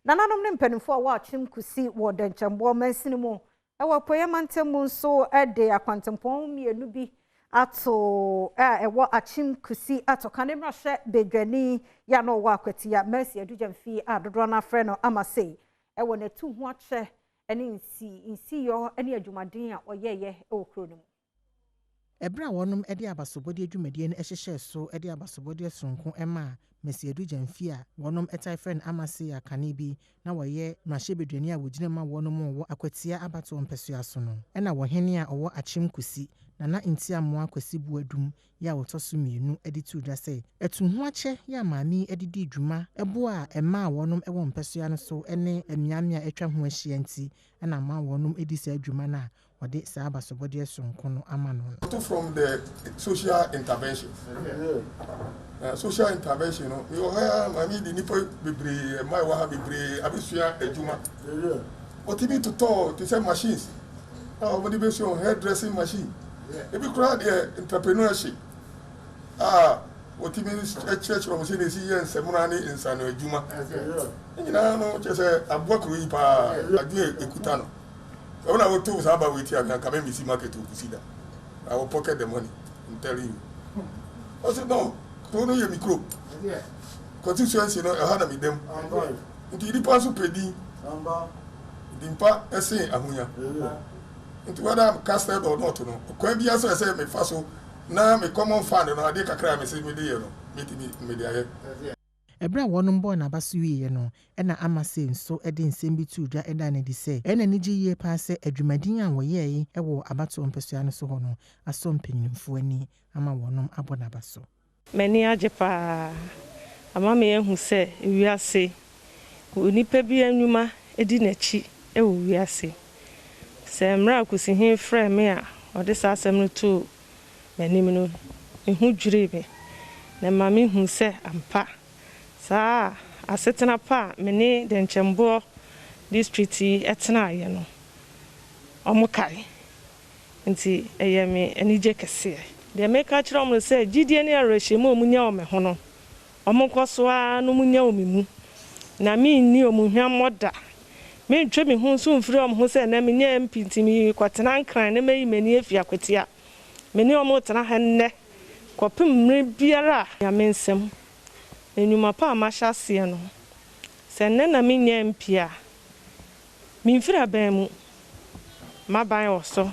Nananom ne mpanimfoɔ a wɔwɔ Akyem Kusi wɔ Dɛnkyɛmboɔ mansini mu wɔ Apueeɛ mantam mu nso de akwantempɔn mmienu bi ato a ɛwɔ Akyem Kusi Atɔka ne mmarahyɛ badwani yɛ a na ɔwɔ Akwatia Mercy Adu-Gyamfi a dodoɔ no afrɛ no Amasei wɔ n'atuhoakyɛ ne nsi nsiyɔ ne adwumaden a ɔyɛeɛ wɔ kuro no mu. Ɛberɛ a wɔnom de abasobɔdeɛ dwumadie no hyehyɛɛ so de abasobɔdeɛ sononko maa Mercy Adu Gyamfi a wɔnom tae frɛ no Amasei a kane bi na ɔyɛ mmarahyɛbadwani a wɔgyina ma wɔnom wɔ Akwatia abatoɔ mpɛsoa so no, ɛna ɔhene a ɔwɔ Akyem Kusi, Nana Ntiamoa Kwasi Boadum yi a ɔtɔ so mmienu de too dwa sɛ, atuhoakyɛ yi a maame yi de dii dwuma boaa mmaa a wɔnom wɔ mpɛsoa no so ne mmeammea a atwa ho ahyia nti na ama wɔnom di saa dwuma no a wɔde saa abasobɔdeɛ sononko no ama no no. To from the social intervention. Social intervention no, mewɔ ha maame de nipa bebree, mmaa ɛwɔ ha bebree abɛsua adwuma. Wɔtumi totɔ te sɛ machines a wɔde bɛsua hair dressing machine. Ebi koraa deɛ, entrepreneurship a wɔtumi kyerɛkyerɛ wɔn sɛ na esi yɛ nsɛmuna ne nsano adwuma. Ne nyinaa no kyerɛ sɛ aboa kuro yi paa, adwene ekuta no. Sɛ wɔn a wɔto saa aba wɔ eti a, nka mɛ misi market wɔ Kusi da. I will pocket the money, I'm telling you. Ɔsɛ no, kuro no yɛ mi kuro. Constituency no, ɛha na mi dɛm. Nti nipa nso pɛ din. Dimpa ɛsen ahonya. Nti whether I'm casted or not no, kwan bi aso ɛsɛ me fa so na me common fund no, adeɛ kakra a me se me de yɛ no, metumi me de ayɛ. Ɛberɛ a wɔnom bɔɔ n'aba so wieɛ no, ɛna Amasei nso de nsɛm bi too dwa ɛda no adi sɛ ɛyɛ n'ani gye yie paa sɛ adwumaden a wɔyɛe wɔ abatoɔ mpɛsoa no so hɔ no asɔ mpanyinfoɔ ani ama wɔnom abɔ n'aba so. M'ani agye paa ama me ahu sɛ wiase onipa bi anwuma di n'akyi wɔ wiase. Sɛ mmerɛ a Kusihen frɛ me a ɔde saa asɛm no too m'anim no, me ho dwirii me na ma mehu sɛ ampa saa asetena pa a me ne Dɛnkyɛmboɔ District yi tenaeɛ no, ɔmo kae. Nti ɛyɛ me anigye kɛseɛ. Deɛ meka kyerɛ ɔmo no sɛ gyidie ne awerɛhyɛmu a ɔmo nya wɔ me ho no, ɔmo nkɔ so ara no ɔmo nya wɔ me mu na menni ɔmo hwammɔ da. Mentwe me ho nso mfiri ɔmo ho sɛ ɛnɛ menyɛ MP nti mekɔtena Nkran na mayi m'ani afi Akwatia. Me ne ɔmo tena ha nnɛ kɔpem mmerɛ biara a Nyame nsɛm na nnwuma pa a mahyɛ aseɛ no, sɛ nnɛ na menyɛ MP a, memfiri aban mu, m'aban wɔ so.